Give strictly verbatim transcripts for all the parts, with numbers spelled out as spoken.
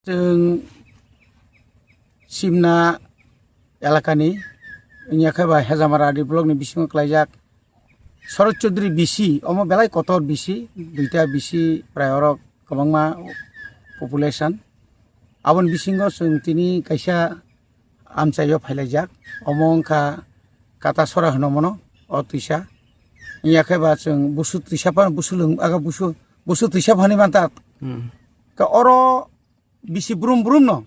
Chwng Simna elakani, wngya khe ba Hejamara D block ni bisingo klaijak Sharad Chaudhary B C, omo belai kotor B C, duita B C prai oro kwbangma population. Aboni bisingo chwng tini kaisa amchaio phailaijak, omo wngkha Katasora hwno mono, o twisa. Wngya khe ba chwng busu twisa phano, busu lwng-, aga busu, busu twisa phani manta. Hmm. Ka oro bisi brum brum no.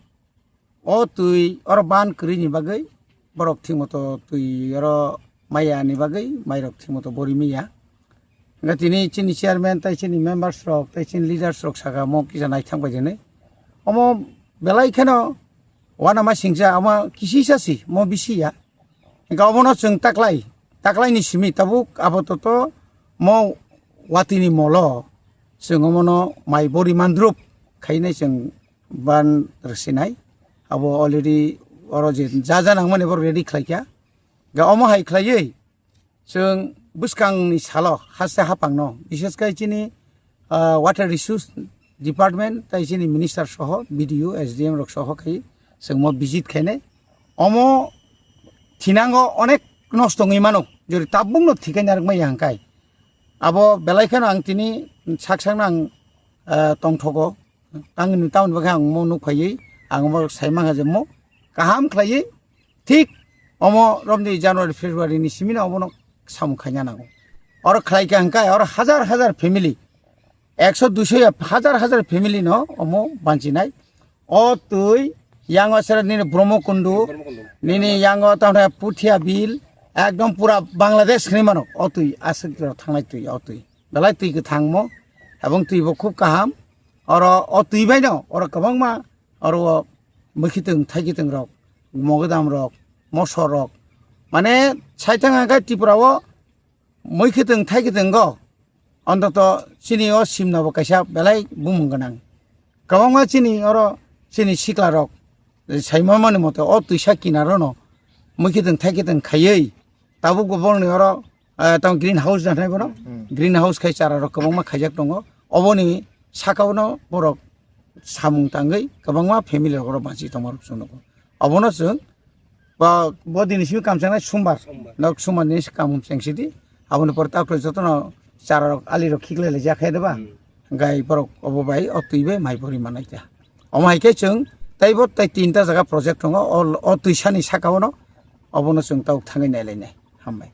O twi oro ban kwrwi ni bagwi borok thik moto twi oro maya ni bagwi mairok thik moto bori maya. Hingke tini chini chairman tai chini members rok tai chini leaders rok saka mo kisa naithang bai jani. Omo belai kheno wana ma singsa omo kisi sa si mo bisi ya. Hingke omono chwng taklai, taklai ni simi tabuk abototo mo watwi ni molo chwng omono mai bori mandrup khainai chwng ban rwsinai. Abo already oro je ja ja nangmani bo ready khlaikha. Ga omo hai khlaiwi chwng bwskangni salo haste haphangno, bishes khai chini, ah, water resource department tai chini minister soho, B D O, S D M rok soho khai chwngmo visit khainai. Omo thinango onek nosto wngwi mano, jori tabukno thikai narwkmaya hwnkhai. Abo belai kheno ang tini sak sakno ang, ah, tongthogo. Ang ni tamoni bagwi ang mo nuk phaiwi, ang mo sai mankha je mo kaham khlaiwi, thik omo romni January, February ni simi no obono samung khaina nango. Oro khlai kha hwnkhai oro hajar hajar family, ekso duiso ya hajar hajar family no omo banchinai. O twi yango sera nini Brahmakundu, nini yango tamni Puthia Bil, ekdom pura Bangladesh hinwi mano. O twi aswk jora thangnai twi, o twi. Belai twi kwthangmo, ebong twi bo khub kaham. Oro o twi bai no, oro kwbangma, oro o mwkhitwng thaikitwng rok, mogodam rok, mosor rok. Mane, saithang hwnkhai Tripura o mwkhitwng thaikitwng go, ontoto chini o Simna bo kaisa belai bumung gwnang. Kwbangma chini oro chini sikla rok saimamani mote o twisa kinaro no mwkhitwng thaikitwng khaiwi tabuk bo borokni oro, ah, tamo green house na thai bono. Hmm. Green house khai chara rok kwbangma khaijak tongo. Oboni sakao no borok samung tangwi kwbangma family rok oro banchi tongma rok chwng nugo. Obono chwng Ba, bo dini simi kam changnai sumbar. Sumbar. Nok sumbar ni kam cheng sidi. Aboni pore ta khlai jotono chara rok, ali rok khiklai lai jakhe de ba. Hmm. Gai borok obo bai, o twi bai mai pori manai ta. Omo hai khe chwng tei bo tei tinta jaga project tongo, o, o twisa ni saka o no, obono chwng tabuk thangwi nai lai nai. Hambai.